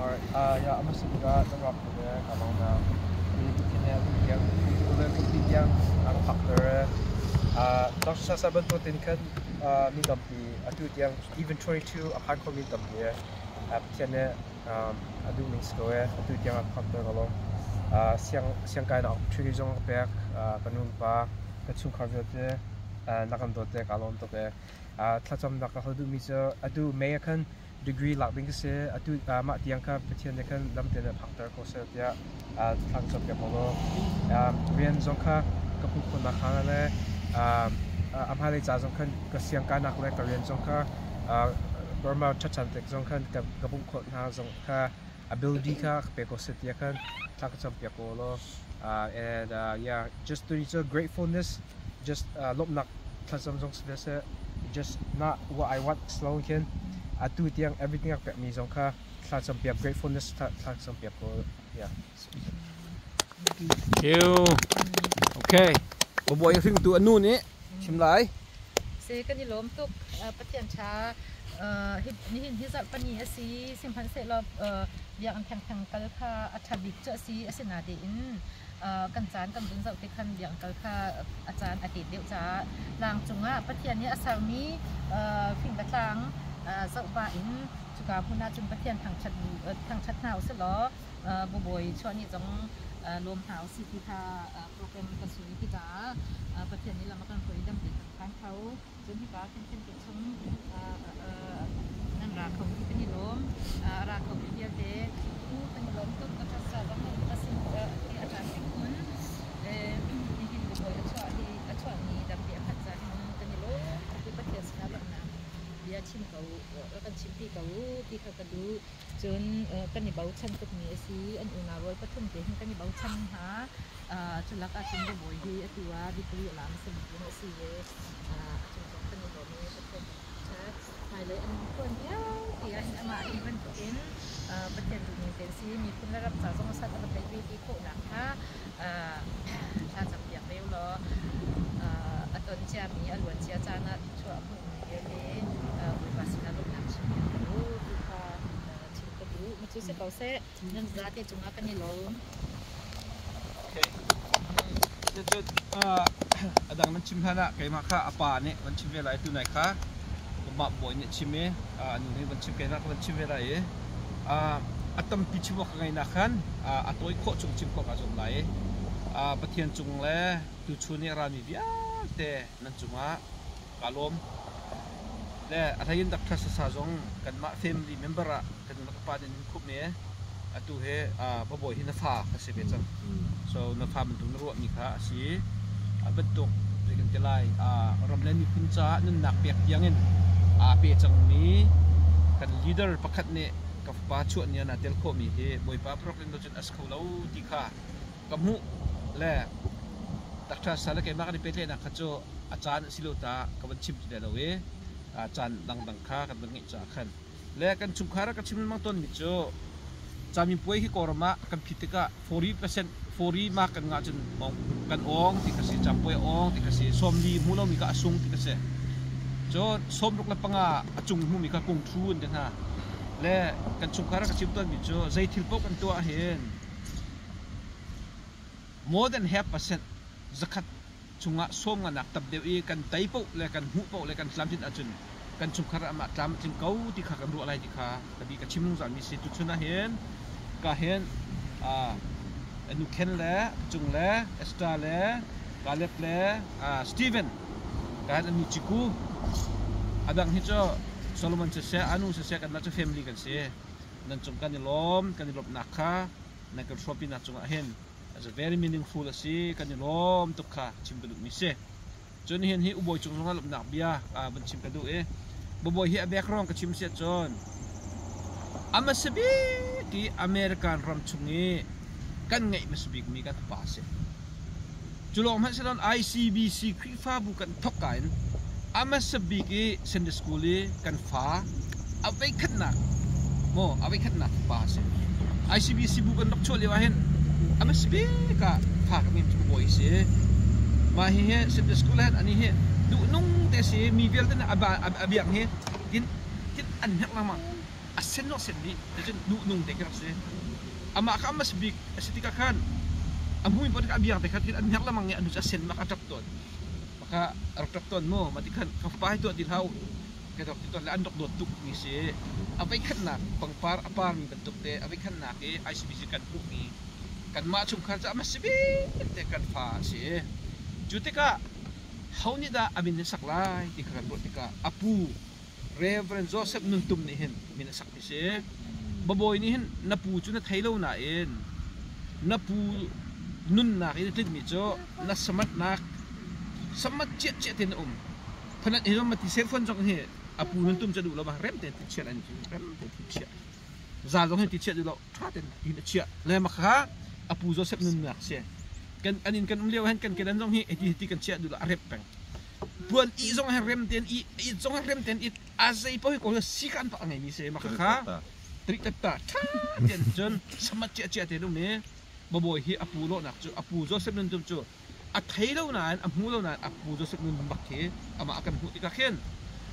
Alright, yeah, a hmasa bik ah nan rak le ka lawm na. Hi Pathian he atu tiang le kumpi tiang a ka phakter. Dr. Sasa bantukin khan mi tampi atu tiang even 22 a phan khomi tampi Pathian nih a duhning si ko ee. Atu tiang a ka phakter ka lawm. Siang siangkainak opportunity zong a ka pek. Ka nu ka pa, ka chungkhar vialte na kan dawt te ka lawm tuk ee. Thlacamnak ka hal duhmi cu atu May ah khan degree lak ding ka si. Atu mah tiang kha Pathian nih khan lam te nih phakter ko seh tiah thla ka campiak ko law. Rian zong kha ka hmuh khawhnak hnga le a hmailei ca zong khan ka siangkainak le ka rian zong kha Burma ṭhatṭhan tik zong khan ka bawmh khawh hna zong kha ability kha ka pe ko seh tiah khan thla ka campiak ko law. And yeah, just to cu gratefulness, just lawmhnak thlacam zong si ve seh. Just not what I want slow khin atu tiang everything a pekmi zong kha thla campiak, gratefulness thla campiak ko. Yeah. Thank you. Okay. Babawi hringtu a nu nih chim lai. Se kan i lawm tuk. Pathian ṭha nihin hi zarh pani a si. Sihmanhsehlaw biakinn thengtheng kal kha a ṭha bik cu a si. Asinain kan caan kan vun zoh tik khan biakinn kal kha a caan a tet deuh caah tlang cungah Pathian nih a sermi fing le tlang zoh pah in cuka hmun ah cun Pathian thangṭhat thangṭhat hna usih law bubawi chuah ni zong lawm hna usih ti kha program ka sui ti caah Pathian nih lam a kan hruai dam te kan phan kho. Cun hika khin te chung nan ra kho ti kan i lawm. Ra kho mi vialte u kan i lawm tuk. Ka sa bang a sin ti a ṭan tik kun nihin bubawi a chuah hi a chuah ni dam te a khat ca hin kan i lawm. Ti Pathian sinah lawmhnak bia chim ko kan chimpi ko ti kha ka duh. Cun kan i bochan tukmi a si. An unau rual pathum te hin kan i bochan hna. Cu lak ahcun Babawi hi atu ah degree a la hmasa bik ding a si i a cung zong kan i lawm i Pathian kan thangṭhat. Hmailei an tuan vialte ah hin amah hi bantukin Pathian duhning te a si. Miphun le ram ca zong a sat a va tei ve ti khawhnak kha thla campiak ve u law a ton ciami a luan cia caan ah thluachuah a hmuhmi vialte Bawipa sinah lawmhnak chimpiak ko u ti kha chim ka duh. Macu si ko seh, nan zate cungah kan i lawm. Okay. Cucu a dang nan chim hlan ah keimah kha a pa nih van chim ve lai tu nai kha mah bawi nih chim i a nu nih van chim keimah ka van chim ve lai i a tampi chim awk ka ngei nak khan a tawi khawh chung chim khawh ka zuam lai i Pathian cung le tuchun i a rami vialte nan cungah kaa lawm. Le a hlei in Dr. Sasa zong kanmah family member ah kan nu le ka pa nih an khumh i atu hi babawi hi na fa ka si ve cang. So na fa bantuk na ruahmi kha a si. A bantuk zei kan ti lai ram le miphun caah nunnak pek tiangin aa pe cangmi kan leader pakhat nih ka fapa chuah ni ah naa tel khawhmi hi Bawipa program cun a si kho lo ti kha ka hmuh le Dr. Sa le keimah kan i pehtlaihnak kha cu a caan a si lo ta ka van chim ti lo i caan dangdang kha kan van ngeih caah khan le kan chungkhar ah ka chim lengmang tawnmi cu camipuai hi Kawlram ah kan phit tikah 40% 40 mark kan ngah cun kan awng ti ka si campuai awng ti ka si 40 hmu lomi kha a sung ti ka si cun 65 a cung hmumi kha kung thu an ti hna le kan chungkhar ah ka chim tawnmi cu zei thil paoh kan tuah hin More than half percent zakhat chungah sawm nganak tam deuh i kan tei paoh le kan hmuh paoh le kan tlamtlinh ahcun kan chungkhar ah amah tlam a tling ko ti kha kan ruah lai ti kha ka bi ka chim zungzal mi si. Tuchun ah hin ka hin nu Ken le Cung le Esther le Caleb le Steven ka hin an nu Ciku a dang hi cu Solomon siseh anu siseh kanmah cu family kan si. Nan cung kan i lawm kan i lawmhnak kha nan kan hrawmpinak cungah hin as a very meaningful a si kan i lawm tuk kha chim ka duhmi si. Cun hin hi ubawi cung zongah lawmhnak bia van chim ka duh i babawi hi a background ka chim siah cun a bik i American ram chung i kan ngeih hmasa bikmi kan pa a si. Cu lawng hmanh si ICBC Khrihfabu kan thawk ka in a hmasa bik i Sunday School i kan fa a veikhatnak maw a veikhatnak pa a si. ICBC bu kan rak chuah lio ah hin a hmasa bik ah fa kan ngei cu bawi si. Mah hi hi Sunday School ah hin ani hi duhnung te si mi vialte nih a biak hi tin tin an hnek lengmang. A sen lo sen dih. Ticun duhnung te khi rak si. Amah kha a bik a si tikah khan a hmui pot a biang te kha an hnek lamang i a nu cu a sen mak a ṭap tawn. Maka a rak ṭap tawn mu. Mah ti khan ka fapa hi tuah ti hlah u. Ka rak ti tawn le an rak dawt tuk mi si. A veikhatnak pangpar a parmi bantuk te a veikhatnak i ICBC kan hmuhmi kanmah chungkhar cu a hmasa bik te kan fa a si. Cu tikah ho nih dah a min in sak lai ti kha kan ruah tikah a pu Reverend Joseph Nuntum nih hin min a sak ti si. Babawi nih hin na pu cu na thei lo nain na pu nunnak in a tlinmi cu na samatnak samat ciahciah tein a um. Phanat hi zong mati cellphone zong hi a pu Nuntum cu a duh lo ma rem tein ti chiah an rem tein ti chiah. Zal zong hin ti chiah duh lo ṭha tein tin a chiah. Le mah kha a pu Joseph nunnak si. Kan an inn kan um lio hin kan kedan zong hi hiti hiti kan chiah duh lo a rep peng. Puan ih zong he rem tein ih, it zong he rem tein it, a zei paoh hi ko si kan pak a ngeimi si. Mah kha trik tetta ṭha tein cun samat ciahciah tein um i babawi hi a pu lawhnak cu a pu Joseph Nun Tum cu a thei lo nain a hmu lo nain a pu Joseph Nun bak khi amah a kan hmuh tikah khin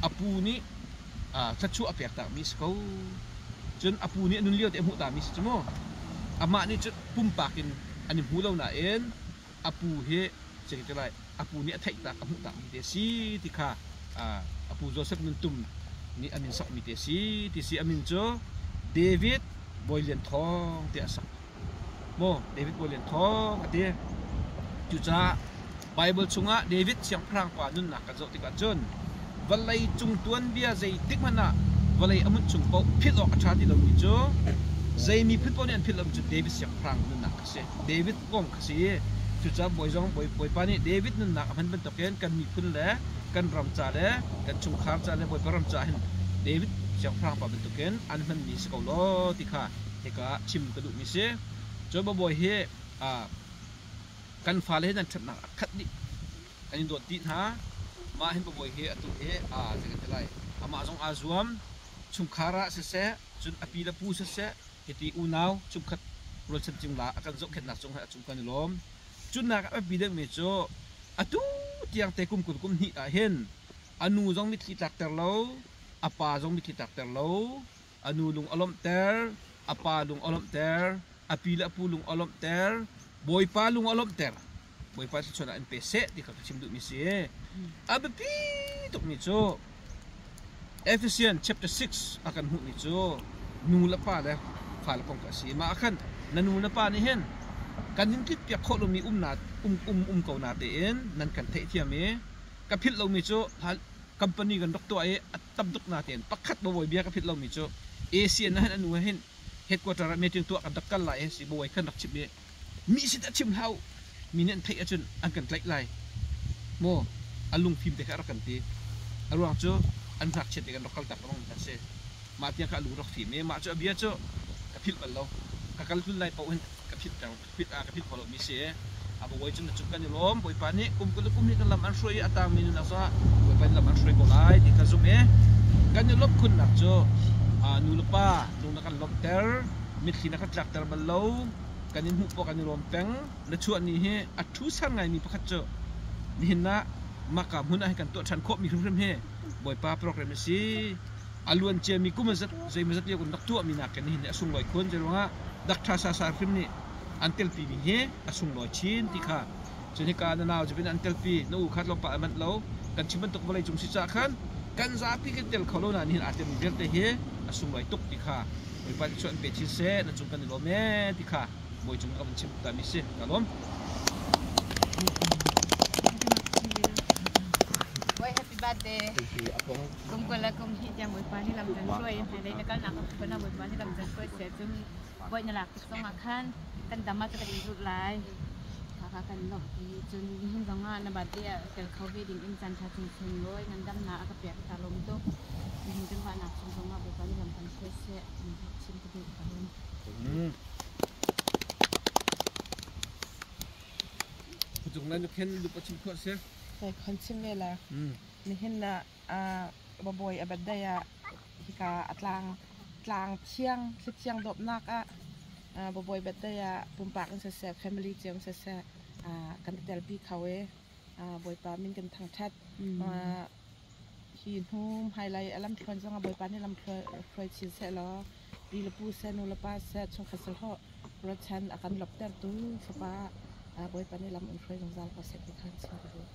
a pu nih thluachuah a pek takmi si ko. Cun a pu nih a nun lio te a hmuh tami si cu mu. Amah nih cun pumpak in an i hmu lo nain a pu hi lai a pu nih a theih tak a hmuh tak mi te si ti kha a pu Joseph Nun Tum nih a min sak mi te si ti si a min cu David Bawi Lian Thawng tiah a sak maw David Bawi Lian Thawng a ti. Cucaah Bible chungah David siangpahrang pa nunnak kan zoh tikah cun vawlei cung tuanbia zeitik hmanh ah vawlei a munh chung paoh philh awk a ṭha ti lomi cu zei miphun paoh nih an philh lomi cu David siangpahrang nunnak kha si. David kong kha si. Cucaah bawi zong Bawipa nih David nunnak a hman bantukin kan miphun le kan ram ca le kan chungkhar ca le Bawipa ram ca hin David siangpahrang pa bantukin an hmanmi si ko law ti kha hika chim ka duhmi si. Cun bawi hi kan fale hi nan ṭhatnak a khat dih. Kan in dawt dih hna. Mah hin bawi hi atu hi zei kan ti lai. Amah zong aa zuam. Chungkhar ah siseh, cun a pi le pu siseh, hiti unau chungkhat rualchan cingla a kan zohkhenhnak cung a cung kan i lawm. Cunnak a biapi deuhmi cu atu tiang te kum 20 kum hnih ah hin a nu zong mitthli tlakter lo, a pa zong mitthli tlakter lo, a nu lung a lawmhter, a pa lung a lawmhter, a pi le a pu lung a lawmhter, Bawipa lung a lawmhter. Bawipa thluachuah ah in pe seh ti kha ka chim duhmi si. A biapi tukmi cu Ephesians chapter 6 a kan hmuhmi cu nu le pa le fale kong kha a si. Mah ah khan na nu na pa nih hin kan in tlitpiak khawh lomi um na um um um ko na tein nan kan theihthiam i ka philh lomi cu company kan rak tuah i a tam tuk na tein pakhat bawi bia ka philh lomi cu ASEAN ah hin a nu he hin headquarter ah meeting tuah kan rak kal lai i si bawi khan rak chimh i mi sin ah chim hlah u mi nih an theih ahcun an kan tlaih lai maw a lungfim te kha a rak kan ti. A ruang cu an ngakchiat te kan rak kal tak lengmang mi si. Mah tiang kha a lung rak fim i mah cu a bia cu ka philh bal lo. Ka kal tlun lai paoh hin ka philh peng philh a ka philh kho lo mi si. A bawi cu na cung kan i lawm. Bawipa nih kum 20 le kum hnih kan lam an hruai i a tangmi nunnak zongah Bawipa nih lam an hruai ko lai ti ka zumh i kan i lawmh khunnak cu nu le pa lung na kan lawmhter mitthli na kan tlakter bal lo. Kan in hmuh poah kan i lawm peng. Na chuah ni hi a thu sang ngaimi pakhat cu nihin ah maka hmun ah hin kan tuah ṭhan khawhmi hrimhrim hi Bawipa program a si. A luan ciami kum zat zeimawzat lio kan rak tuahmi nakin nihin hi a sunglawi khun. Zeiruangah Dr. Sasa hrim nih an telpimi hi a sunglawi chin ti kha cun hika na nau cu an telpi na u kha tlawmpal a manh lo kan chim bantuk vawlei cung si caah khan kan zapi kan tel kho lo nain nihin aa telmi vialte hi a sunglawi tuk ti kha Bawipa nih chuah an pe chin seh na cung kan i lawm ee ti kha Bawi cung ka van chim tami si ka lawm. Boy, happy birthday. Kum 20 le kum hnih tiang Bawipa nih lam kan hruai. Hmailei na kalnak a phu na Bawipa nih lam kan hruai seh. Cun bawi na lak tik zongah khan kan dam ah kan in zulh lai. Kha kan lawmhpi. Cun nihin zongah na birthday ah tel kho ve ding in caan ṭha chinchin lawi ngandamnak a ka pek ta lawm tuk. Nihin kan vahnak chung zongah Bawipa nih lam kan hruai seh. Chim ka duh ka lawm. Cung nan khen lu pa chim khawh si. Sai khon chim ve la. Nihin na babawi a birthday ah hika a tlang tlang thiang thli thiang dawpnak ah babawi birthday ah pumpak in siseh family cio in siseh kan i telpi kho i Bawipa min kan thangṭhat. Hi hnu hmailei a lamthluan zongah Bawipa nih lam hruai chin sehlaw pi le pu seh, nu le pa seh, chungkhat sahlawh ruachan a kan lawmhtertu fapa Bawipa nih lam in hruai zungzal ko seh ti kha chim ka duh.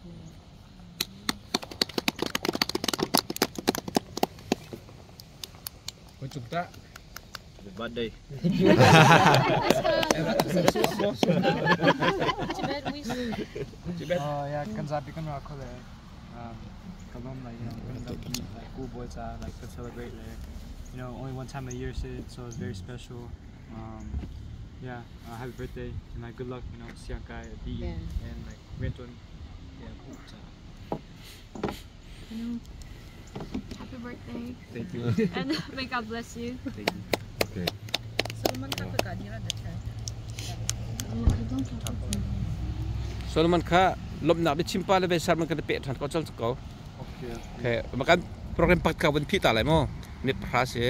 Cung ta. Happy birthday. Oh yeah, kan zapi kan ra kho le ka lawm like kan lampi like ku boy ca like kan celebrate le only one time a year so it's very special. Yeah, happy birthday and like good luck siang kai di and like riantuan yeah ca. Happy birthday. Thank you. And may God bless you. Thank you. Okay. Solomon kha ka dira da cha. Solomon kha lomnak biachim pa le ve man kan pe than ko chal ko. Okay. Okay, makan program pak ka van phi ta lai mo. Mit phra se.